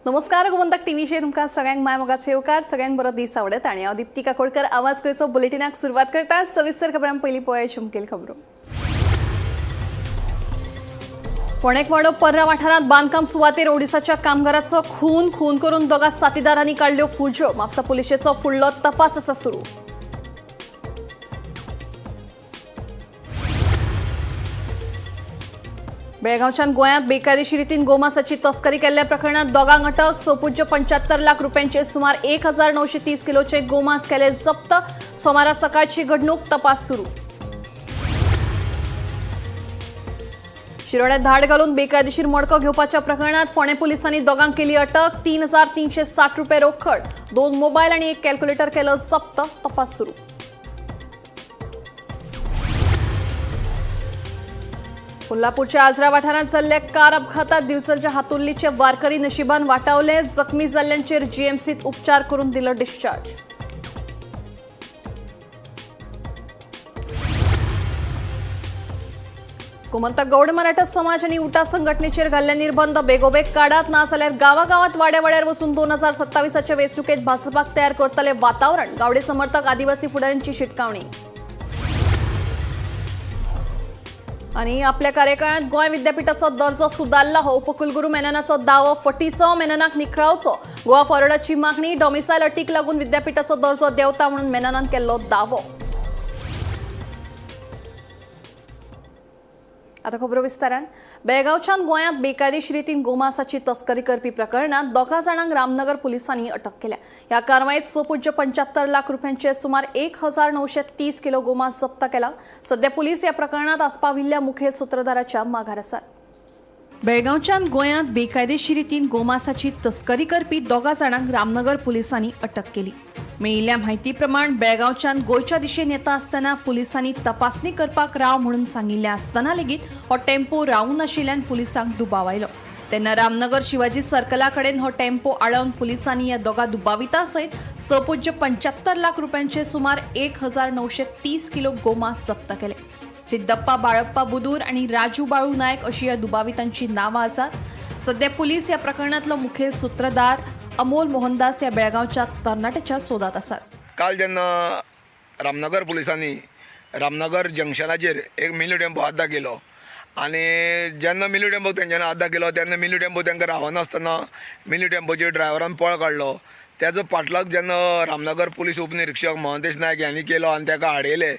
नमस्कार, गोमंतक टीव्हीचेर तुमकां सगळ्यांक माय मोगाचो येवकार. सगळ्यांक बरो दीस आवडत आनी हांव दिप्ती काकोडकर आवाज गोंयचो बुलेटिनाक सुरवात करता. सविस्तर खबरां पयलीं पळोवया मुखेल खबरो. फोंडेकवाडो पर्रा वाठारांत बांदकाम सुवातेर ओडिसाच्या कामगाराचो खून. खून करून दोगा साथीदारांनी काडल्यो फुज्यो. म्हापसा पुलिशेचो फुडलो तपास आसा सुरू. बेळगांवच्यान गोंयांत बेकायदेशीर रितीन गोमासाची तस्करी केल्ल्या प्रकरणात दोगांक अटक. 6.75 लाख रुपयांचे सुमार 1930 किलोचे गोमांस केले जप्त. सोमारा सकाळची घडणूक, तपास सुरू. शिरोड्यात धाड घालून बेकायदेशीर मडको घेवपाच्या प्रकरणात फोंडें पोलिसांनी दोगांक केली अटक. 3360 रुपये रोखड, 2 मोबायल आणि 1 कॅल्क्युलेटर केलं जप्त. तपास सुरू. कोल्हापूरच्या आजरा वाठारांत जाल्ल्या कार अपघातात दिवचलच्या हातुर्लीचे वारकरी नशिबान वाटावले. जखमी जाल्ल्यांचेर जीएमसीत उपचार करून दिलं डिस्चार्ज. गोमंतक गौड मराठा समाज आणि उटा संघटनेचेर घाल्ले निर्बंध बेगोबेग काडात, ना जाल्यार गावागावात वाड्या वाड्यार वचून 2027च्या वेंचणुकेत भाजपाक तयार करतले वातावरण. गावडे समर्थक आदिवासी फुडाऱ्यांची शिटकावणी. आणि आपल्या कार्यकाळात गोंय विद्यापीठाचो दर्जो सुदारला हो उपकुलगुरू मेननाचो दावो फटीचो. मेननाक निखळावचो गोवा फॉरवर्डाची मागणी. डॉमिसायल अटीक लागून विद्यापीठाचो दर्जो देंवता म्हणून मेननान केल्लो दावो. आता खबरो विस्तारान. बेळगांवच्यान गोंयांत बेकायदेशीर रितीन गोमांसाची तस्करी करपी प्रकरणात दोगा जाणांक रामनगर पुलिसांनी अटक केल्या. ह्या कारवायेत 6.75 लाख रुपयांचे सुमार 1930 किलो गोमांस जप्त केला. सध्या पुलीस या प्रकरणात आस्पाविल्ल्या मुखेल सूत्रधाराच्या माघार आसात. बेळगांवच्यान गोंयांत बेकायदेशीर रितीन गोमांसाची तस्करी करपी दोगा जाणांक रामनगर पुलिसांनी अटक केली. मेळिल्ल्या म्हायती प्रमाण बेळगांवच्यान गोंयच्या दिशेन येता आसतना पुलिसांनी तपासणी करपाक राव म्हणून सांगिल्लें आसतना लेगीत हो टेम्पो रावूं नाशिल्ल्यान पुलिसांक दुबाव आयलो. तेन्ना रामनगर शिवाजी सर्कला कडेन हो टेम्पो आडावन पुलिसांनी ह्या दोगा दुबावितां सयत 6.75 लाख रुपयांचे सुमार 1930 किलो गोमांस जप्त केले. सिद्धप्पा बाळप्पा बुदूर आणि राजू बाळू नायक अशी या दुबावितांची नावां आसात. सध्या पुलीस या प्रकरणातलो मुखेल सूत्रधार अमोल मोहनदास या बेळगांवच्या तरणाट्याच्या सोदात आसात. काल जेन्ना रामनगर पुलिसांनी रामनगर जंक्शनाचेर एक मिनी टेम्पो हात दाखयलो आनी जेन्ना मिनी टेम्पो तेंच्यांनी हात दाखयलो तेन्ना मिनी टेम्पो तांकां रावनासतना मिनी टेम्पोचेर ड्रायव्हरान पळ काडलो. तेजो पाठलाग जेन्ना रामनगर पुलीस उपनिरीक्षक महंतेश नायक हांणी केलो आनी ताका आडयले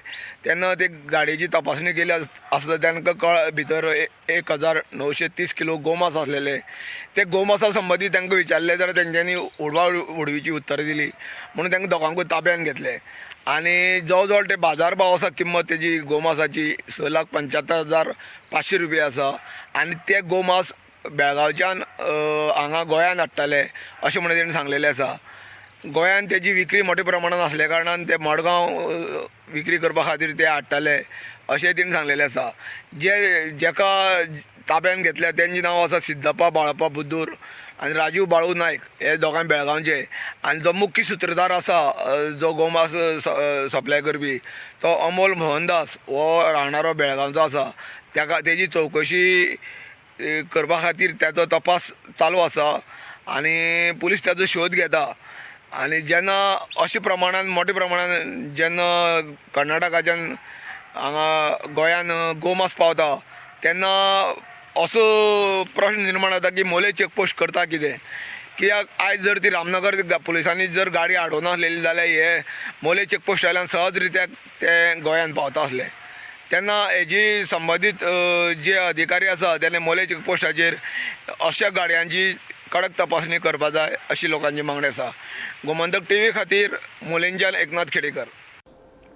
तेन्ना ते गाडयेची तपासणी केली आसता तांकां कळ भितर 1930 किलो गोमास आसलेले. ते गोमासा संबंदी तांकां विचारले जाल्यार तेंच्यांनी उडवा उडवीची उत्तरां दिली म्हणून तांकां दोगांकूय ताब्यान घेतले आनी जवळ जवळ ते बाजार भाव आसा, किंमत तेजी गोमासाची 6,75,500 रुपया आसा आनी ते गोमास बेळगांवच्यान हांगा गोंयान हाडटाले अशें म्हणून तेणी सांगलेलें आसा. गोंयान तेजी विक्री मोठ्या प्रमाणान आसल्या कारणान ते मडगांव विक्री करपा खातीर ते हाडटाले अशें तेणी सांगलेलें आसा. जे जेका ताब्यान घेतल्या तेंचें नांव आसा सिद्धप्पा बाळप्पा बुद्दूर आनी राजू बाळू नायक, हे दोगांय बेळगांवचे. आनी जो मुख्य सुत्रधार आसा, जो गोमास सप्लाय करपी, तो अमोल मोहनदास हो राहणारो बेळगांवचो आसा. ताका तेजी चवकशी करपा खातीर ताचो तपास चालू आसा आनी पुलीस ताचो शोध घेता. आनी जेन्ना अशे प्रमाणान मोठ्या प्रमाणान जेन्ना कर्नाटकाच्यान हांगा गोंयान गोमास पावता तेन्ना असो प्रश्न निर्माण जाता की मोले चेकपोस्ट करता कितें? कित्याक आयज जर ती रामनगर पुलिसांनी जर गाडी आडोवनासलेली जाल्यार हे मोले चेकपोस्ट वयल्यान सहज रित्या ते गोंयान पावता आसले. तेन्ना हेजी संबंदीत जे अधिकारी आसा तेणे मोले चेकपोस्टाचेर अशा गाडयांची कडक तपासणी करपा जाय अशी लोकांची मागणी आसा. गोमंतक टीव्ही खातीर मोलेंच्यान एकनाथ खेडेकर.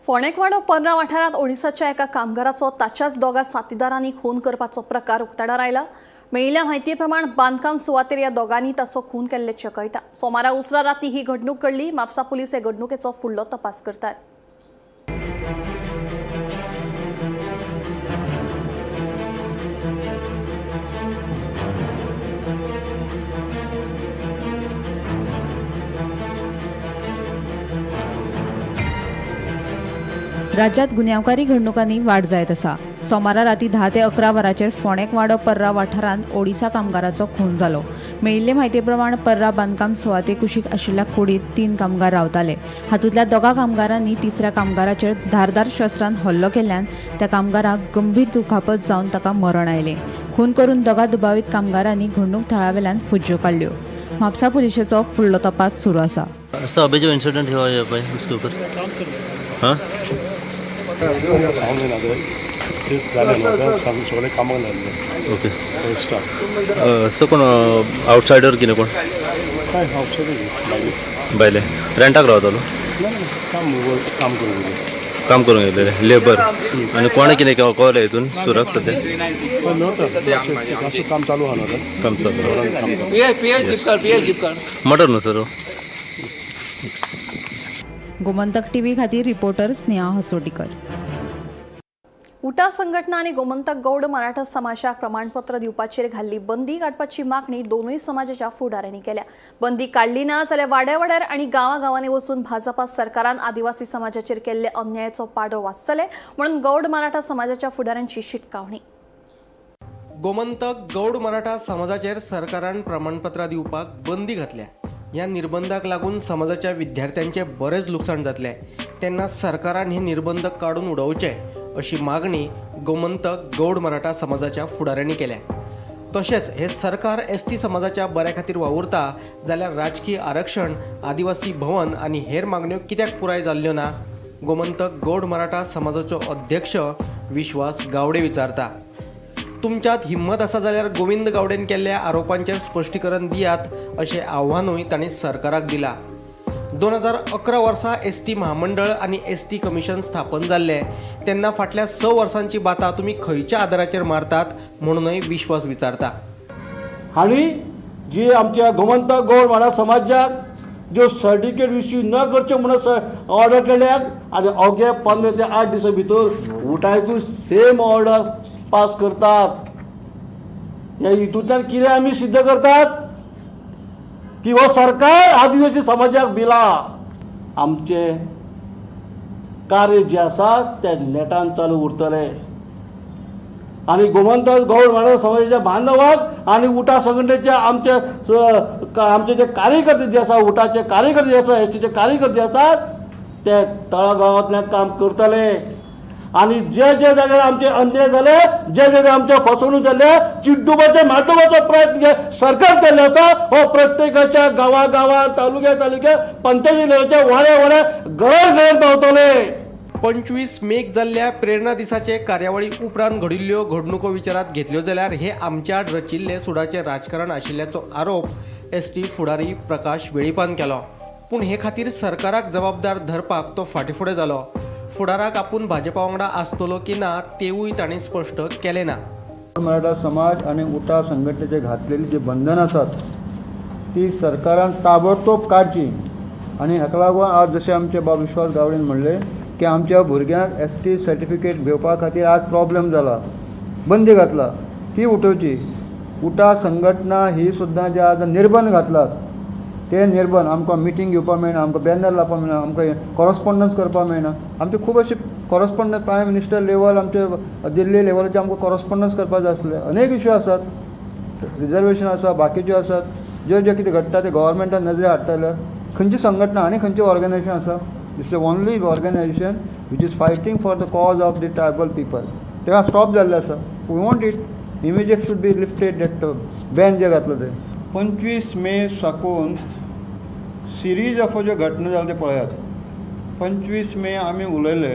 फोंडेकवाडो पर्रा वाठारांत ओडिसाच्या एका कामगाराचो ताच्याच दोगा साथीदारांनी खून करपाचो प्रकार उक्ताडार आयला. मेळिल्ल्या म्हायती प्रमाण बांदकाम सुवातेर ह्या दोगांनी ताचो खून केल्ल्याचें कळटा. सोमारा उसरा राती ही घडणूक घडली. म्हापसा पुलीस हे घडणुकेचो फुडलो तपास करतात. राज्यात गुन्यांवकारी घडणुकांनी वाड जायत आसा. सोमारा राती 10 ते 11 वरांचेर फोंडेक वाडो पर्रा वाठारांत ओडिसा कामगाराचो खून जालो. मेळिल्ले म्हायती प्रमाण पर्रा बांदकाम सुवाते कुशीक आशिल्ल्या कुडींत 3 कामगार रावताले. हातूंतल्या 2 कामगारांनी तिसऱ्या कामगाराचेर धारदार शस्त्रान हल्लो केल्ल्यान त्या कामगाराक गंभीर दुखापत जावन ताका मरण आयलें. खून करून 2 दुबावीत कामगारांनी घडणूक थळावेल्यान फुज्ज्यो काडल्यो. म्हापसा पुलिशेचो फुडलो तपास सुरू आसा. सर, अभी जो इंसिडेंट हुआ है भाई उसके ऊपर? हाँ, सांगून येना तेच जालें न्हू आतां सगळें कामाक लागलें. ओके. स्टाफ. सो कोण आउटसायडर कितें कोण? काय आउटसायडर मागीर. भायले रेंटाक रावतालो? ना ना, काम काम करून गेले. काम करूंक येयलेले लेबर. आनी कोणें कितें कळ्ळें हितून सुराक सद्या? न्हू, काम चालू आहा न्हू आतां. काम चालू. काम चालू. मर्डर न्हू सर? गोमंतक टीव्ही खातीर रिपोर्टर स्नेहा हसोटीकर. उटा संघटना आनी गोमंतक गौड मराठा समाजाक प्रमाणपत्र दिवपाचेर घाल्ली बंदी काडपाची मागणी दोनूय समाजाच्या फुडाऱ्यांनी केल्या. बंदी काडली ना जाल्यार वाड्या वाड्यार आनी गांवागांवांनी वचून भाजपा सरकारान आदिवासी समाजाचेर केल्ले अन्यायाचो पाडो वाचतले म्हणून गौड मराठा समाजाच्या फुडाऱ्यांची शिटकावणी. गोमंतक गौड मराठा समाजाचेर सरकारान प्रमाणपत्रां दिवपाक बंदी घातल्या. ह्या निर्बंधाक लागून समाजाच्या विद्यार्थ्यांचें बरेंच लुकसाण जातलें. तेन्ना सरकारान हे निर्बंध काडून उडोवचे अशी मागणी गोमंतक गौड मराठा समाजाच्या फुडाऱ्यांनी केल्या. तशेंच हे सरकार एस टी समाजाच्या बऱ्या खातीर वावुरता जाल्यार राजकीय आरक्षण, आदिवासी भवन आनी हेर मागण्यो कित्याक पुराय जाल्ल्यो ना, गोमंतक गौड मराठा समाजाचो अध्यक्ष विश्वास गावडे विचारता. तुमच्यांत हिम्मत आसा जाल्यार गोविंद गावडेन केल्ल्या आरोपांचेर स्पश्टीकरण दियात अशें आव्हानूय तांणी सरकाराक दिलां. 2011 वर्सा एस टी म्हामंडळ आनी एस टी कमिशन स्थापन जाल्लें तेन्ना फाटल्या 6 वर्सांची बातां तुमी खंयच्या आदाराचेर मारतात म्हणूनय विश्वास विचारता. हांणी जी आमच्या गोमंतक गौड मराठा समाजाक ज्यो सर्टिफिकेट इश्यू न करच्यो म्हणून ऑर्डर केल्या आनी अवघे 15 ते 8 दिसां भितर उटायकूय सेम ऑर्डर पास करतात. ह्या हितूंतल्यान कितें आमी सिद्ध करतात की हो सरकार आदिवासी समाजाक बिला. आमचें कार्य जें आसा तें नेटान चालू उरतलें आनी गोमंतक गौड मराठा समाजाच्या बांधवाक आनी उटा संघटनेच्या आमचे आमचे जे कार्यकर्ते जे आसा, उटाचे कार्यकर्ते जे आसा, एसटीचे कार्यकर्ते आसात, ते तळागाळांतल्यान काम करतले आनी जे जे जाग्यार आमचे अन्याय जाले, जे जे आमचे फसवणूक जाले, चिड्डुपाचे माड्डुपाचो प्रयत्न सरकार केल्लो आसा, हो प्रत्येकाच्या गांवा गांवांत, तालुक्या तालुक्या, पंचायती लेवलच्या वाड्या वाड्या, घरान घरान पावतले. 25 मेक जाल्ल्या प्रेरणा दिसाचे कार्यावळी उपरांत घडिल्ल्यो घडणुको विचारात घेतल्यो जाल्यार हे आमचे आड रचिल्ले सुडाचें राजकारण आशिल्ल्याचो आरोप एस टी फुडारी प्रकाश वेळीपान केलो. पूण हे खातीर सरकाराक जबाबदार धरपाक तो फाटीं फुडें जालो. फुडाराक आपूण भाजपा वांगडा आसतलो की ना तेवूय तांणी स्पश्ट केलें ना. मराठा समाज आनी उटा संघटनेचे घातलेली जी बंधनां आसात ती सरकारान ताबडतोब काडची आनी हाका लागून आज जशें आमचे बाब विश्वास गावडेन म्हणलें की आमच्या भुरग्यांक एस टी सर्टिफिकेट घेवपा खातीर आज प्रॉब्लेम जाला, बंदी घातला, ती उठोवची. उटा संघटना ही सुद्दां जे आज निर्बंध घातलात ते निर्बंध आमकां मिटींग घेवपाक मेळना, आमकां बॅनर लावपाक मेळना, आमकां कॉरस्पोंडन्स करपाक मेळना. आमचे खूब अशे कॉरस्पोंडन्स प्रायम मिनिस्टर लेवल, आमचे दिल्ली लेवलाचेर आमकां कॉरस्पोंडन्स करपाक जाय आसले. अनेक इश्यू आसात, रिजर्वेशन आसा, बाकीच्यो आसात, ज्यो ज्यो कितें घडटा ते गव्हर्मेंटान नदरे हाडटा जाल्यार खंयची संघटना आनी खंयची ऑर्गनायझेशन आसा, it's the only organisation which is fighting for the cause of the tribal people. तेका स्टॉप जाल्लें आसा. We want it immediate should be lifted that ban जे घातलं ते. 25 मे साकून सिरीज ऑफ ज्यो घटना जाल्या ते पळयात. 25 मे आमी उलयले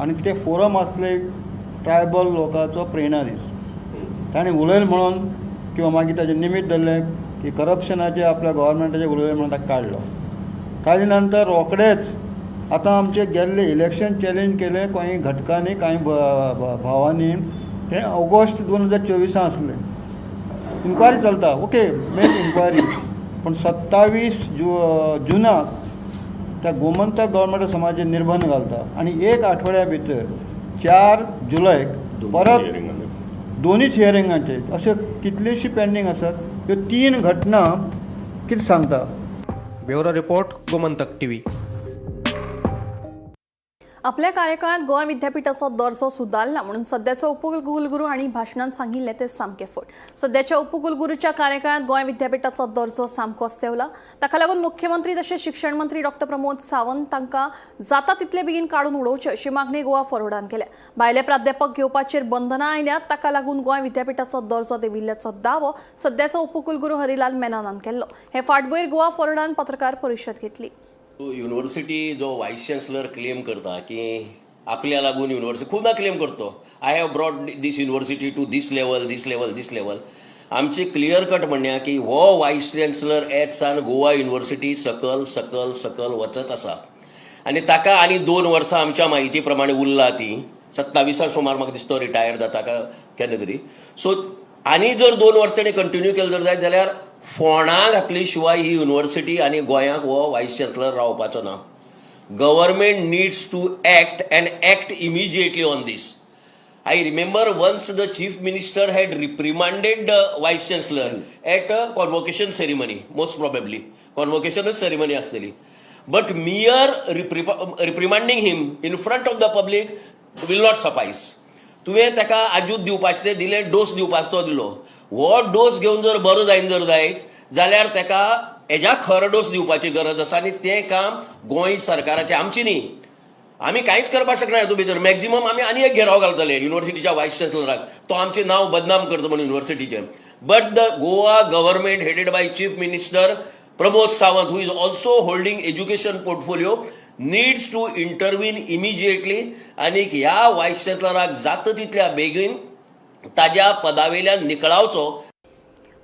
आनी ते फोरम आसले ट्रायबल लोकांचो प्रेरणा दीस. ताणें उलयलें म्हणून किंवा मागीर ताजें निमीत धरलें की करप्शनाचें आपल्या गव्हर्मेंटाचें उलयलें म्हणून ताका काडलो. ताजे नंतर रोखडेच आतां आमचे गेल्ले इलेक्शन चॅलेंज केलें कांय घटकांनी, कांय भावांनी, तें ऑगस्ट 2024 आसलें. इन्क्वायरी चलता, ओके, मेक इन्क्वायरी, पूण 27 जुनाक त्या गोमंतक गव्हर्मेंट समाजाचेर निर्बंध घालता आनी एक आठवड्या भितर 4 जुलयक परत दोनूच हियरिंगांचे अशे कितलेशी पेंडींग आसात. ह्यो 3 घटना कितें सांगता? Bureau report, Gomantak TV. आपल्या कार्यकाळात गोवा विद्यापीठाचो दर्जो सुदारला म्हणून सध्याचो उपकुलगुरू हांणी भाशणांत सांगिल्लें तें सामकें फट. सध्याच्या उपकुलगुरूच्या कार्यकाळांत गोंय विद्यापीठाचो दर्जो सामकोच देंवला. ताका लागून मुख्यमंत्री तशेंच शिक्षण मंत्री डॉ प्रमोद सावंत तांकां जाता तितले बेगीन काडून उडोवचे अशी मागणी गोवा फॉरवर्डान केल्या. भायले प्राध्यापक घेवपाचेर बंधनां आयल्यात, ताका लागून गोंय विद्यापीठाचो दर्जो देंविल्ल्याचो दावो सध्याचो उपकुलगुरू हरिलाल मेननान केल्लो. हे फाटभूंयेर गोवा फॉरवर्डान पत्रकार परिशद घेतली. युनिव्हर्सिटी जो वायस चान्सलर क्लेम करता की आपल्या लागून युनिव्हर्सिटी खूबदां क्लेम करतो, I have brought this university to this level, this level, this level. आमचे क्लियर कट म्हणणें की हो वायस चान्सलर येत सान गोवा युनिव्हर्सिटी सकल सकल सकल वचत आसा आनी ताका आनी 2 वर्सां आमच्या म्हायती प्रमाणे उरला ती 27 सुमार म्हाका दिसता तो रिटायर जाता का केन्ना तरी. सो आनी जर 2 वर्सां ताणें कंटिन्यू केलें जर जायत जाल्यार फोंडा घातली शिवाय ही युनिव्हर्सिटी आनी गोंयाक हो वायस चान्सलर रावपाचो ना. Government needs to act and act immediately on this. I remember once the chief minister had reprimanded the vice chancellor at a convocation ceremony, most probably कॉन्वोकेशनच ceremony आसतली, but mere reprimanding him in front of the public will not suffice. तुवें ताका आजूत दिवपाचें तें दिलें, dose दिवपाचो तो दिलो. हो डोस घेवन जर बरो जायन जर जायत जाल्यार ताका हेज्या खर डोस दिवपाची गरज आसा आनी तें काम गोंय सरकाराचें, आमची न्ही. आमी कांयच करपाक शकना हितून भितर. मॅक्झिमम आमी आनी एक घेराव घालतले युनिव्हर्सिटीच्या वायस चान्सलराक, तो आमचें नांव बदनाम करता म्हणून युनिव्हर्सिटीचें. But the Goa government headed by chief minister Pramod Sawant, who is also holding education portfolio, needs to intervene immediately आनी ह्या वायस चान्सलराक जाता तितल्या बेगीन ताज्या पदावेल्यान निकळावचो.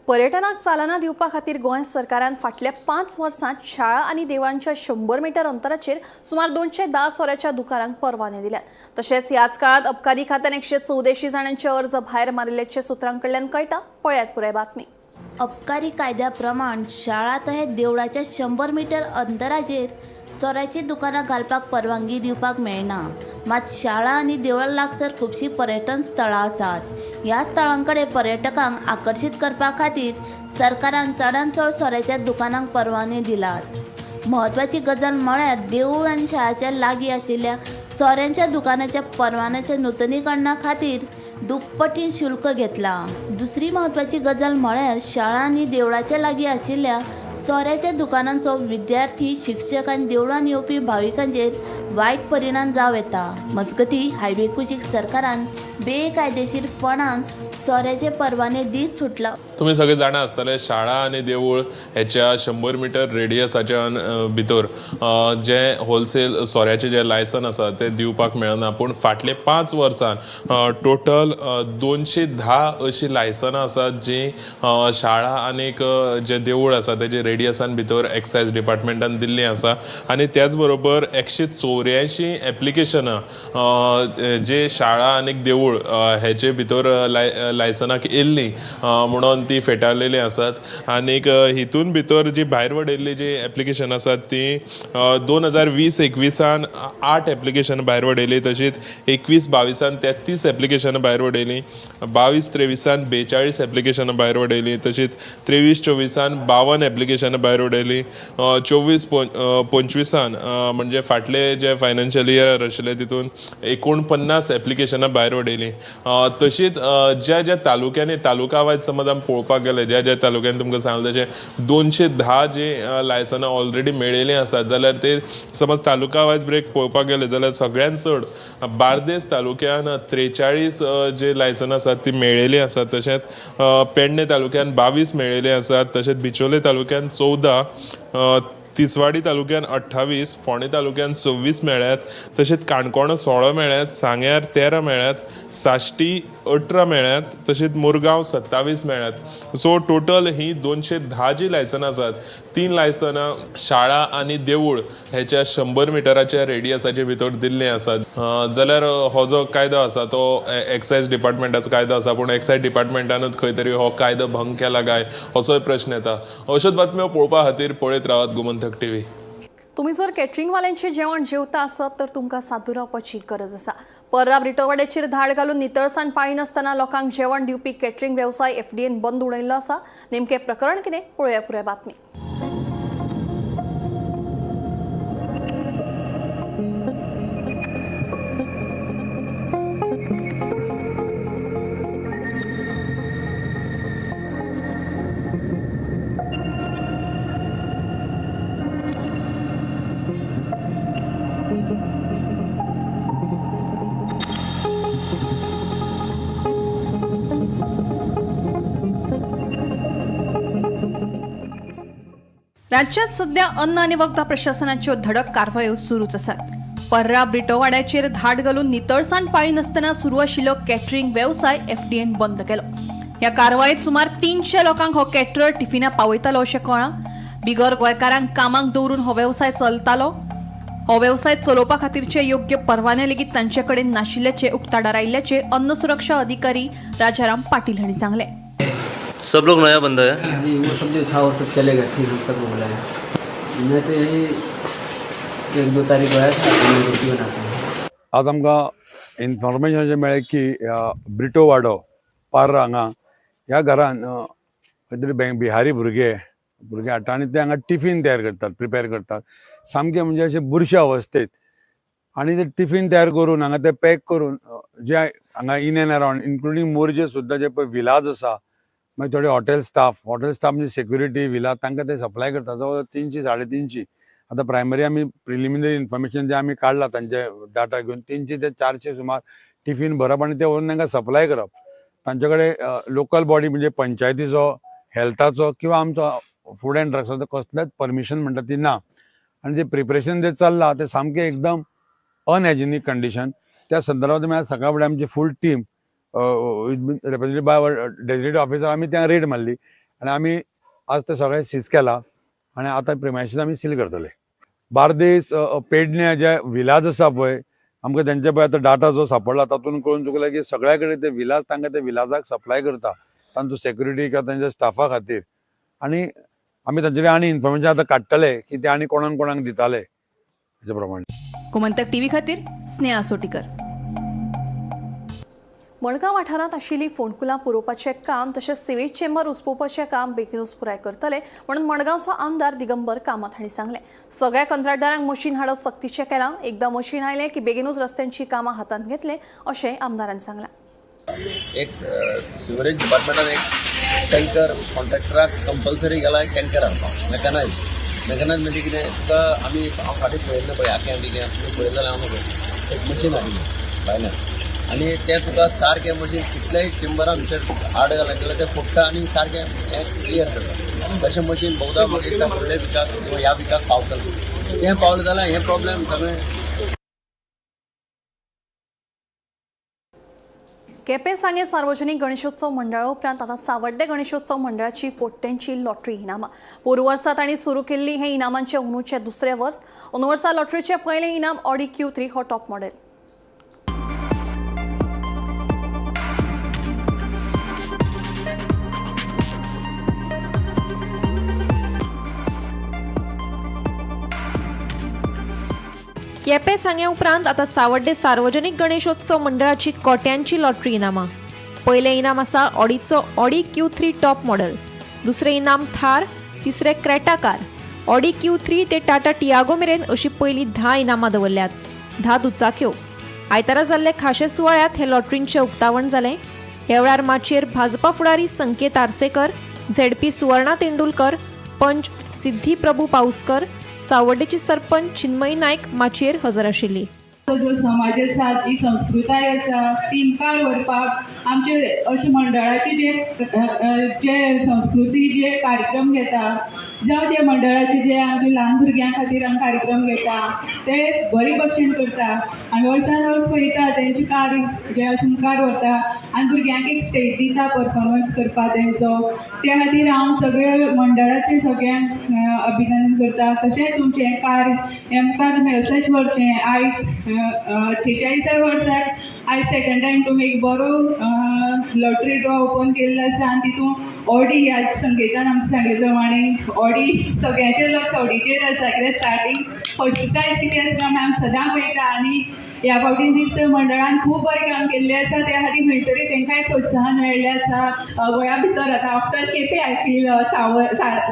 पर्यटनाक चालना दिवपा खातीर गोंय सरकारान फाटल्या 5 वर्सांत शाळा आनी देवळांच्या 100 मिटर अंतराचेर सुमार 210 सोऱ्याच्या दुकानांक परवाने दिल्यात. तशेंच ह्याच काळांत अबकारी खात्यान 184 जाणांचे अर्ज भायर मारिल्ल्याचे सुत्रां कडल्यान कळटा. पळयात पुराय बातमी. अबकारी कायद्या प्रमाण शाळा तशेंच देवळाच्या 100 मिटर अंतराचेर सोऱ्याची दुकानां घालपाक परवानगी दिवपाक मेळना. मात शाळा आनी देवळां लागसर खुबशीं पर्यटन स्थळां आसात. ह्या स्थळां कडेन पर्यटकांक आकर्शीत करपा खातीर सरकारान चडांत चड सोऱ्याच्या दुकानांक परवाने दिलात. म्हत्वाची गजाल म्हळ्यार देवूळ आनी शाळाच्या लागीं आशिल्ल्या सोऱ्यांच्या दुकानाच्या परवान्याच्या नुतनीकरणा खातीर दुप्पटीन शुल्क घेतला. दुसरी म्हत्वाची गजाल म्हळ्यार शाळा आनी देवळाच्या लागीं आशिल्ल्या सोऱ्याच्या दुकानांचो विद्यार्थी, शिक्षक आनी देवळान येवपी भाविकांचेर वायट परिणाम जावं येता. मजगतीं, हायवे कुशीक सरकारान बेकायदेशीरपणान सोऱ्याचे परवाने दीत सुटला. तुमी सगळे जाणा आसतले, शाळा आनी देवूळ हेच्या 100 मिटर रेडियसाच्या भितर जे होलसेल सोऱ्याचे जे लायसन आसा ते दिवपाक मेळना. पूण फाटले 5 वर्सान टोटल 210 अशीं लायसनां आसात जी शाळा आनीक जे देवूळ आसा तेजे रेडियसान भितर एक्सायज डिपार्टमेंटान दिल्लीं आसा. आनी त्याच बरोबर 184 एप्लिकेशनां जे शाळा आनीक देवूळ हेचे भितर लायसनाक येयल्लीं म्हणून ती फेटाळलेली आसात. आनीक हितून भितर जी भायर वडयल्ली जी एप्लिकेशन आसात ती 2020-21 8 एप्लिकेशन भायर वडयली, तशीच 21-22 33 एप्लिकेशन भायर वडयली, 22-23 42 एप्लिकेशन भायर वडयली, तशीच 23-24 52 एप्लिकेशन भायर वडयली, 24-25 म्हणजे फाटले जे फायनान्शियल इयर आशिल्ले तितून 49 एप्लिकेशनां भायर वडयली. तशीच ज्या ज्या तालुक्यांनी, तालुका वायज समज आमी पळोवपाक गेले, ज्या ज्या तालुक्यांनी तुमकां सांगलें तशें 210 जी लायसनां ऑलरेडी मेळिल्लीं आसात, जाल्यार ते समज तालुका वायज ब्रेक पळोवपाक गेले जाल्यार सगळ्यांत चड बार्देस तालुक्यान 43 जे लायसनां आसात ती मेळिल्लीं आसात. तशेंच पेडणे तालुक्यान 22 मेळिल्लीं आसात, तशेंच बिचोले तालुक्यान 14, तिसवाडी तालुक्यान 28, फोंडें तालुक्यान 26 मेळ्ळ्यात, तशेंच काणकोण 16 मेळ्ळ्यात, सांग्यार 13 मेळ्ळ्यात, साश्टी 18 मेळ्ळ्यात, तशेंच मुरगांव 27 मेळ्ळ्यात. सो टोटल ही 210 जी लायसनां आसात, 3 लायसनां शाळा आनी देवूळ हेच्या 100 मिटराच्या रेडियसाचे भितर दिल्लीं आसात. जाल्यार हो जो कायदो आसा तो एक्सायज डिपार्टमेंटाचो कायदो आसा, पूण एक्सायज डिपार्टमेंटानूच खंय तरी हो कायदो भंग केला काय असोय प्रश्न येता. अश्योच बातम्यो पळोवपा खातीर पळयत रावात गोमंतक टीव्ही. तुम्ही जर कॅटरिंगवाल्यांचे जेवण जेवता आसत तर तुमकां सादूर रावपाची गरज आसा. पर्रा ब्रिटोवाड्याचेर धाड घालून नितळसाण पाळिनासतना लोकांक जेवण दिवपी कॅटरिंग वेवसाय एफडीएन बंद उडयल्लो आसा. नेमकें प्रकरण कितें, पळोवया पुराय बातमी. राज्यात सध्या अन्न आनी वखदां प्रशासनाच्यो धडक कारवायो सुरूच आसात. पर्रा ब्रिटोवाड्याचेर धाड घालून नितळसाण पाळिनासतना सुरू आशिल्लो कॅटरींग वेवसाय एफडीएन बंद केलो. ह्या कारवायेत सुमार 300 लोकांक हो कॅटरर टिफिनां पावयतालो अशें कळ्ळां. बिगर गोंयकारांक कामाक दवरून हो वेवसाय चलतालो. हो वेवसाय चलोवपा खातीरचे योग्य परवाने लेगीत तांचे कडेन नाशिल्ल्याचे उक्ताडार आयिल्ल्याचे अन्न सुरक्षा अधिकारी राजाराम पाटील हांणी सांगलें. सब लोग नया बंदा है जी, वो सब जो था वो सब चले गए, फिर हम सबको बुलाया. मैं तो यही 1-2 तारीख को आया था, तो मैं रोटी बनाता हूँ. आज आमकां इन्फॉर्मेशन जें मेळ्ळें की ब्रिटो वाडो पार्रा हांगा ह्या घरान खंय तरी बिहारी भुरगे भुरगे हाडटा आनी ते हांगा टिफीन तयार करतात, प्रिपेर करतात सामकें म्हणजे अशें बुरशे अवस्थेत. आनी ते टिफीन तयार करून हांगा ते पॅक करून जे हांगा in and around including Morjim सुद्दां जे पळय विलाज आसा, मागीर थोडे हॉटेल स्टाफ, हॉटेल स्टाफ म्हणजे सेक्युरिटी विला, तांकां ते सप्लाय करता जवळ जवळ 300 350. आतां प्रायमरी आमी प्रिलिमिनरी इन्फॉर्मेशन जें आमी काडलां तांचे डाटा घेवन 300 ते 400 सुमार टिफीन भरप आनी ते व्हरून तांकां सप्लाय करप. तांचे कडेन लोकल बॉडी म्हणजे पंचायतीचो, हेल्थाचो किंवा आमचो फूड एंड ड्रग्साचो कसलेच परमिशन म्हणटा ती ना. आनी जें प्रिपरेशन जें चल्लां तें सामकें एकदम अनहायजेनीक कंडिशन. त्या संदर्भात आमी आज सकाळ फुडें आमची full team represented by our designated officer आमी त्या रेड मारली आनी आमी आज ते सगळें सीज केलां आनी आतां प्रिमायसीस आमी सील करतले. बार्देस, पेडण्या जे विलाज आसा पळय आमकां तेंचे पळय आतां डाटा जो सापडला तातूंत कळून चुकला की सगळ्या कडेन ते विलाज तांकां ते विलाजाक सप्लाय करता तांचो सेक्युरिटी किंवा तांच्या स्टाफा खातीर. आनी आमी तांचे कडेन आनी इन्फॉर्मेशन आतां काडटले की ते आनी कोणाक कोणाक दिताले हेजे प्रमाणे. गोमंतक टीव्ही खातीर स्नेहा सोटीकर. मडगांव वाठारांत आशिल्ली फोंडकुलां पुरोवपाचें काम तशेंच सिवेज चेंबर उसपोवपाचें काम बेगीनूच पुराय करतले म्हणून मडगांवचो आमदार दिगंबर कामत हांणी सांगलें. सगळ्या कंत्राटदारांक मशीन हाडप सक्तीचें केलां. एकदां मशीन आयलें की बेगीनूच रस्त्यांची कामां हातांत घेतले अशें आमदारान सांगलां. एक सिवरेज डिपार्टमेंटान एक टँकर कॉन्ट्रॅक्टराक कंपल्सरी गेला एक टँकर हाडपाक मेकॅनायज. मेकॅनायज म्हणजे कितें तुका आमी हांव फाटीं पळयल्लें पळय आख्यां बिग्यां तुमी पळयलें जाल्यार हांव न्हय एक मशीन हाडिल्लें भायल्यान आनी तें तुका सारकें मशीन कितलेय टिंबरा भितर हाड घालें जाल्यार तें फुट्टा आनी सारकें हें क्लियर करता. तशें मशीन बहुधा म्हाका दिसता फुडल्या विकाक किंवा ह्या विकाक पावतलें. तें पावलें जाल्यार हें प्रॉब्लेम सगळें. केपें सांगें सार्वजनिक गणेशोत्सव मंडळा उपरांत आतां सावड्डें गणेशोत्सव मंडळाची कोट्यांची लॉटरी इनामां. पोरूं वर्सा तांणी सुरू केल्ली हें इनामांचें अंदूचें दुसरें वर्स. अंदू वर्सा लॉटरीचें पयलें इनाम ऑडी Q3 हो टॉप मॉडेल. केपें सांगें उपरांत आतां सावड्डें सार्वजनिक गणेशोत्सव मंडळाची कोट्यांची लॉटरी इनामां. पयलें इनाम आसा ऑडीचो ऑडी Q3 top model, दुसरें इनाम थार, तिसरें क्रेटा कार. ऑडी Q3 ते टाटा टियागो मेरेन अशी पयलीं 10 इनामां दवरल्यात, 10 दुचाक्यो. आयतारा जाल्ले खाशे सुवाळ्यांत हे लॉटरींचें उक्तावण जालें. ह्या वेळार माचयेर भाजपा फुडारी संकेत आर्सेकर, झेडपी सुवर्णा तेंडुलकर, पंच सिद्धी प्रभू पाऊसकर, सावड्डेची सरपंच चिन्मयी नायक माचयेर हजर आशिल्ली. जो समाज आसा, जी संस्कृताय आसा ती मुखार व्हरपाक आमचे अशे मंडळाचे जे जे संस्कृती जे कार्यक्रम घेता जावं जे मंडळाचे जे आमचे ल्हान भुरग्यां खातीर आमी कार्यक्रम घेता ते बरे भशेन करता आनी वर्सान वर्स पळयता तेंचे कार्य जे अशें मुखार व्हरता आनी भुरग्यांक एक स्टेज दिता परफॉर्मन्स करपाक तेंचो. त्या खातीर हांव सगळे मंडळाचे सगळ्यांक अभिनंदन करता. तशेंच तुमचें हें कार्य हें मुखार तुमी अशेंच व्हरचें. आयज 48 वर्साक आयज सेकंड टायम तुमी एक बरो लॉटरी ड्रॉ ओपन केल्लो आसा आनी तितून ऑडी ह्या संकेतान आमकां सांगले प्रमाणे ऑडी सगळ्यांचें लक्ष ऑडीचेर आसा. कित्याक स्टार्टींग फर्स्ट प्रायज कितें आसता म्हण आमी सदां पळयता आनी ह्या फावटी दिसता मंडळान खूब बरें काम केल्लें आसा. त्या खातीर खंय तरी तांकांय प्रोत्साहन मेळ्ळें आसा. गोंया भितर आतां आफ्टर केपें I feel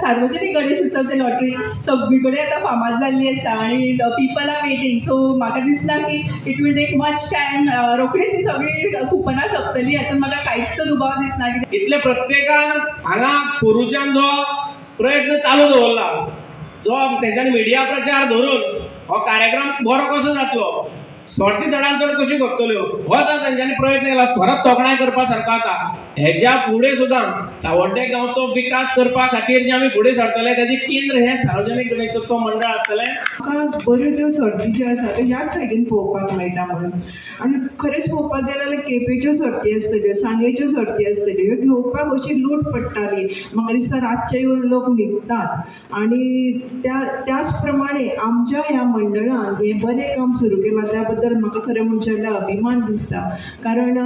सार्वजनीक गणेश उत्सवची लॉटरी सगळी कडेन आतां फामाद जाल्ली आसा आनी पीपल are waiting. So म्हाका दिसना की it will take much time. रोखडीच ही सगळी कुपनां सोंपतली हातूंत म्हाका कांयच दुबाव दिसना. इतले प्रत्येकान हांगा पोरूच्यान जो प्रयत्न चालू दवरला, जो तेंच्यांनी मिडिया प्रचार धरून हो कार्यक्रम बरो कसो जातलो सर्ती चडान चड कश्यो करतल्यो हो तांच्यांनी प्रयत्न केला. खरोच तोखणाय करपा सारको आतां हेज्या फुडें सुद्दां सावड्डे गांवचो विकास करपा खातीर जे आमी फुडें सरतले ताजें केंद्र हें सार्वजनीक गणेशोत्सव मंडळ आसतलें. म्हाका बऱ्यो ज्यो सर्ती ज्यो आसा त्यो ह्याच सायडीन पळोवपाक मेळटा म्हणून. आनी खरेंच पळोवपाक गेलें जाल्यार केपेंच्यो सर्ती आसतल्यो, सांगेच्यो सर्ती आसतल्यो, ह्यो घेवपाक अशी लूट पडटाली. म्हाका दिसता रातचे येवन लोक न्हिदतात आनी त्याच प्रमाणे आमच्या ह्या मंडळान हें बरें काम सुरू केलां त्या बद्दल म्हाका खरें म्हणचें जाल्यार अभिमान दिसता. कारण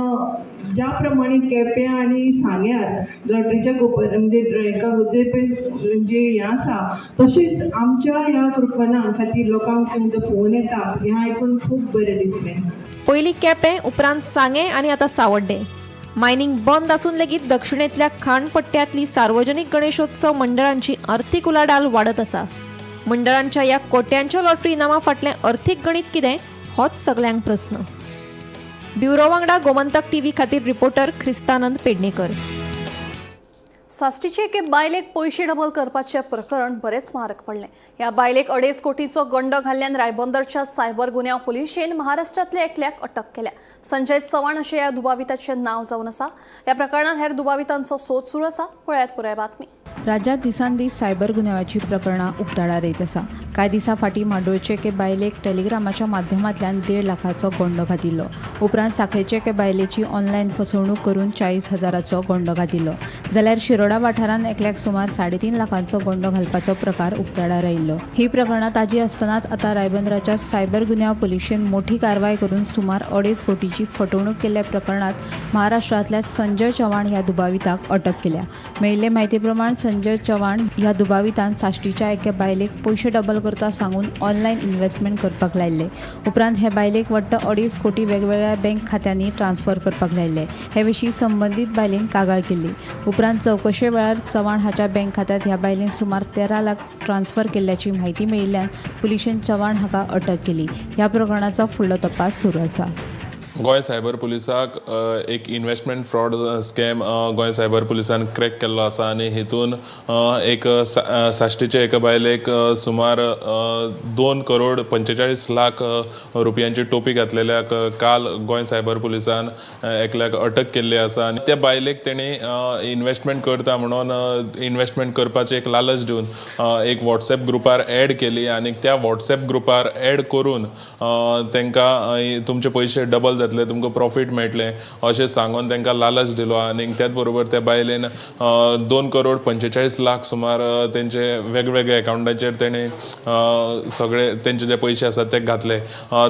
ज्या प्रमाणे केप्यां आनी सांग्यार लॉटरीच्या गोपर म्हणजे हेका जे पळय जे हें आसा तशेंच आमच्या ह्या कृपना खातीर लोकांक तांचो फोन येता हें आयकून खूब बरें दिसलें. पयलीं केपें, उपरांत सांगें आनी आतां सावड्डें. मायनिंग बंद आसून लेगीत दक्षिणेंतल्या खाणपट्ट्यांतली सार्वजनीक गणेशोत्सव मंडळांची अर्थीक उलाढाल वाडत आसा. मंडळांच्या ह्या कोट्यांच्या लॉटरी इनामां फाटलें अर्थीक गणीत कितें होच सगल्यांक प्रस्न. ब्युरो वांगडा गोमंतक टीव्ही खातीर रिपोर्टर ख्रिस्तानंद पेडणेकर. साश्टीचे एके बायलेक पयशे डबल करपाचें प्रकरण बरेंच म्हारग पडलें. ह्या बायलेक 2.5 कोटीचो गंड घाल्ल्यान रायबंदरच्या सायबर गुन्यांव पुलिशेन महाराष्ट्रांतल्या एकल्याक अटक केल्या. संजय चव्हाण अशें ह्या दुबाविताचें नांव जावन आसा. ह्या प्रकरणांत हेर दुबावितांचो सोद सुरू आसा. पळयात पुराय बातमी. राज्यांत दिसान दीस सायबर गुन्यांवाची प्रकरणां उक्ताडार येत आसा. कांय दिसां फाटीं माडोळचे एके बायलेक टेलिग्रामाच्या माध्यमांतल्यान 1.5 लाखाचो गोंडो घातिल्लो. उपरांत सांखळेचे एके बायलेची ऑनलायन फसवणूक करून 40,000चो गोंडो घातिल्लो. जाल्यार शिरोडा वाठारांत एकल्याक सुमार 3.5 लाखांचो गोंडो घालपाचो प्रकार उक्ताडार आयिल्लो. ही प्रकरणां ताजी आसतनाच आतां रायबंदराच्या सायबर गुन्यांव पुलिशेन मोठी कारवाय करून सुमार 2.5 कोटीची फटवणूक केल्ल्या प्रकरणांत महाराष्ट्रांतल्या संजय चव्हाण ह्या दुबाविताक अटक केल्या. मेळिल्ले म्हायती प्रमाण संजय चव्हाण ह्या दुबावितान साश्टीच्या एके बायलेक पयशे डबल करता सांगून ऑनलायन इन्व्हेस्टमेंट करपाक लायिल्ले. उपरांत हे बायलेक वट्ट 2.5 कोटी वेगवेगळ्या बँक खात्यांनी ट्रान्स्फर करपाक लायिल्ले. हे विशीं संबंदीत बायलेन कागाळ केल्ली. उपरांत चवकशे वेळार चव्हाण हाच्या बँक खात्यांत ह्या बायलेन सुमार 13 लाख ट्रान्स्फर केल्ल्याची म्हायती मेळिल्ल्यान पुलिशेन चव्हाण हाका अटक केली. ह्या प्रकरणाचो फुडलो तपास सुरू आसा. गोंय सायबर पुलिसाक एक investment fraud scam Goa cyber पुलिसान क्रॅक केल्लो आसा आनी हेतून एक साश्टीचे एका बायलेक सुमार 2 करोड 45 लाख रुपयांची टोपी घातलेल्याक काल गोंय सायबर पुलिसान एकल्याक अटक केल्ली आसा. आनी त्या बायलेक तेणी इन्व्हेस्टमेंट करता म्हणून इन्व्हेस्टमेंट करपाची एक लालच दिवन एक वॉट्सएप ग्रुपार एड केली आनी त्या वॉट्सएप ग्रुपार एड करून तांकां तुमचे पयशे डबल जातले, तुमकां प्रॉफीट मेळटलें अशें सांगून तांकां लालच दिलो. आनी त्याच बरोबर त्या बायलेन 2 करोड 45 लाख सुमार तेंचे वेगवेगळे अकावंटाचेर तेणें सगळे तेंचे जे पयशे आसात ते घातले.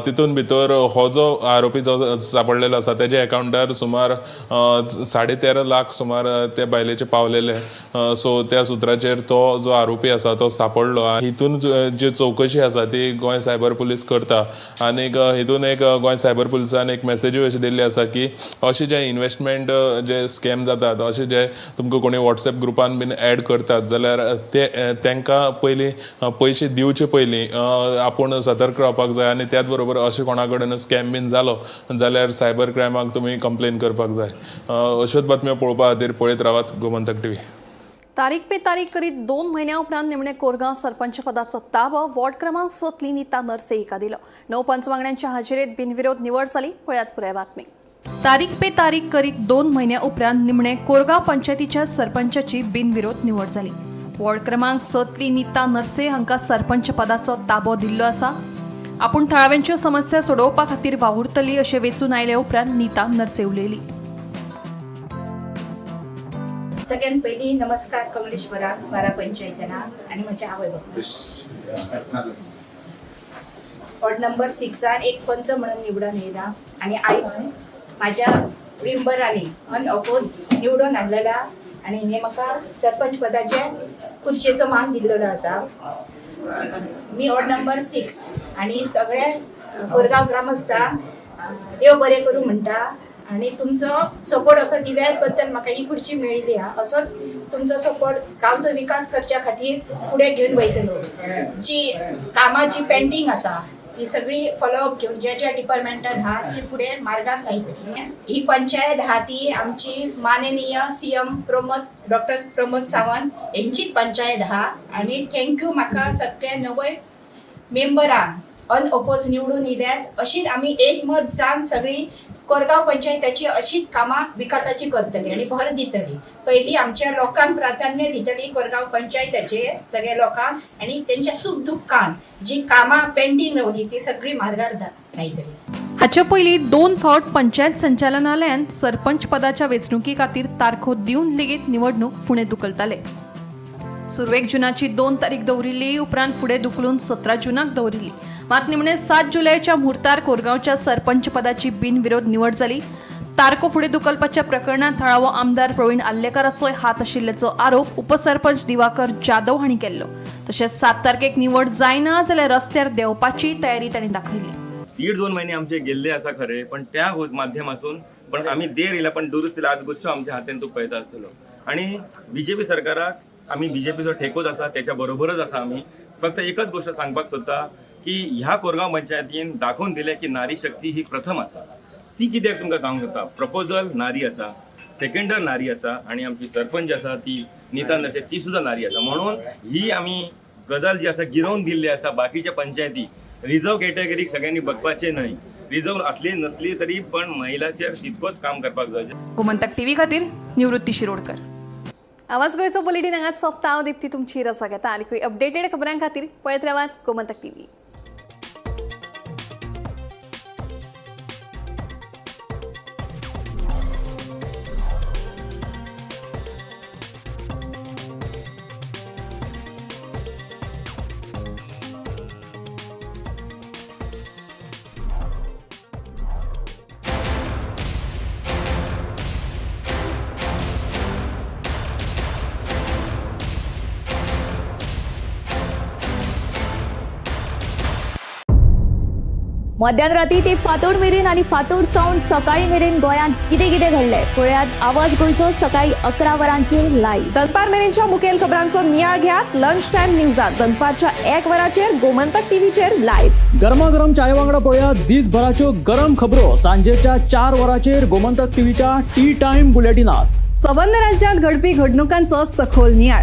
तितून भितर हो जो आरोपी जो सापडलेलो आसा तेज्या अकावंटार सुमार 13.5 लाख सुमार त्या बायलेचे पावलेले. सो त्या सुत्राचेर तो जो आरोपी आसा तो सापडलो. हितून जी चवकशी आसा ती गोंय सायबर पुलीस करता आनीक हितून एक गोंय सायबर पुलिसान एक मेसेजूय अशी दिल्ली आसा की अशे जे इन्व्हेस्टमेंट जे स्कॅम जातात, अशे जे तुमकां कोणी वॉट्सएप ग्रुपान बीन एड करतात जाल्यार ते तांकां पयलीं पयशे दिवचे पयलीं आपूण सतर्क रावपाक जाय आनी त्याच बरोबर अशें कोणा कडेन स्कॅम बीन जालो जाल्यार सायबर क्रायमाक तुमी कंप्लेन करपाक जाय. अश्योच बातम्यो पळोवपा खातीर पळयत रावात गोमंतक टीव्ही. तारीख पे तारीख करीत 2 म्हयन्या उपरांत निमणे कोरगांव सरपंच पदाचो ताबो वॉर्ड क्रमांक 7 नीता नरसे हिका दिलो. 9 पंचवांगड्यांच्या हाजेरीत बिनविरोध निवड जाली. पळयात पुराय बातमी. तारीख पे तारीख करीत 2 म्हयन्या उपरांत निमणे कोरगांव पंचायतीच्या सरपंचाची बिनविरोध निवड जाली. वॉर्ड क्रमांक 7 नीता नरसे हांकां सरपंच पदाचो ताबो दिल्लो आसा. आपूण थळाव्यांच्यो समस्या सोडोवपा खातीर वावुरतली अशें वेंचून आयले उपरांत नीता नरसे उलयली. सगळ्यात पहिली नमस्कार कमलेश्वराक, बारा पंचायतना आणि म्हज्या आवय बापायक. वॉर्ड नंबर 6 एक पंच म्हणून निवडून येयला आणि आयज माझ्या मेंबरांनी अनअपोज निवडून हाडलेला आणि हे म्हाका सरपंच पदाचे खुर्चेचो मान दिल्लेलो आसा. मी वॉर्ड नंबर 6 आणि सगळ्या कोरगांव ग्रामस्थांक देव बरें करूं म्हणटा आणि तुमचो सपोर्ट असो दिल्या बद्दल म्हाका ही खुर्ची मेळिल्ली आहा. असोच तुमचो सपोर्ट गांवचो विकास करच्या खातीर फुडें घेवन वयतलो. जी कामां जी पेंडींग आसा ती सगळी फॉलोअप घेवन ज्या ज्या डिपार्टमेंटान आहा ती फुडें मार्गाक लायतली. ही पंचायत आहा ती आमची माननीय CM doctor Pramod Sawant हेंचीच panchayat आहा. आनी thank you म्हाका सगळ्या नवय मेंबरांक अनओपोज निवडून येयल्यात. अशीच आमी एकमत जावन सगळी कोरगांव पंचायताची अशीच कामां विकासाची करतली आनी भर दितली. पयली आमच्या लोकांक प्राधान्य दितली, कोरगांव पंचायताचे सगळ्या लोकांक आनी तेंच्या सुख दुख्खान जी कामां पेंडींग रावली ती सगळी मार्गार लायतली. हाचे पयलीं 2 फावट पंचायत संचालनालयान सरपंच पदाच्या वेंचणुके खातीर तारखो दिवन लेगीत निवडणूक फुडें धुकलताले. सुरवेक जुनाची 2 तारीख दवरिल्ली, उपरांत फुडें धुकलून 17 जुनाक दवरिल्ली. मात निमणे 7 जुलयाच्या म्हुर्तार कोरगांवच्या सरपंच पदाची बिनविरोध निवड जाली. तारखो फुडें धुकलपाच्या प्रकरणांत थळावो आमदार प्रवीण आर्लेकाराचोय हात आशिल्ल्याचो आरोप उपसरपंच दिवाकर जाधव हांणी केल्लो. तशेंच 7 तारखेक निवड जायना जाल्यार रस्त्यार देंवपाची तयारी तांणी दाखयली. 1.5-2 महिने आमचे गेल्ले आसा खरे, पण त्या माध्यमासून पण आमी देर येयला, पण दुरुस्त आज गुच्छो आमच्या हातीन तूं पळयता आसतलो. आणि बीजेपी सरकाराक आमी बीजेपीचो ठेकोच आसा, त्याच्या बरोबरच आसा. आमी फक्त एकच गोष्ट सांगपाक सोदता की ह्या कोरगांव पंचायतीन दाखोवन दिलें की नारी शक्ती ही प्रथम आसा. ती कित्याक तुमकां सांगूंक सोदता, प्रपोजल नारी आसा, सेकंडर नारी आसा आणि आमची सरपंच आसा ती नीता नरशे ती सुद्दां नारी आसा. म्हणून ही आमी गजाल जी आसा गिरोवन दिल्ली आसा. बाकीच्या पंचायती रिजर्व कॅटेगरीक सगळ्यांनी बघपाचें न्हय, रिजर्व आसली नसली तरी पण महिलाचेर तितकोच काम करपाक जाय. गोमंतक टीव्ही खातीर निवृत्ती शिरोडकर. आवाज गोंयचो बुलेटीन हांगाच सोंपता. हांव दीप्ती तुमची रजा घेता. आनीकूय अपडेटेड खबरां खातीर पळयत रावात गोमंतक टीव्ही. मध्यान राती ते फांतोड मेरेन आनी फांतोड सावन सकाळी मेरेन गोंयांत कितें कितें घडलें पळयात आवाज गोंयचो सकाळी 11 वरांचेर लायव्ह. दनपार मेरेनच्या मुखेल खबरांचो नियाळ घेयात लंच टायम न्यूजात दनपारच्या 1 वराचेर गोमंतक टीव्हीचेर लायव्ह. गरमागरम चाय वांगडा पळया दिसभराच्यो गरम खबरो सांजेच्या 4 वरांचेर गोमंतक टीव्हीच्या टी टायम बुलेटिनात. सबंद राज्यांत घडपी घडणुकांचो सखोल नियाळ.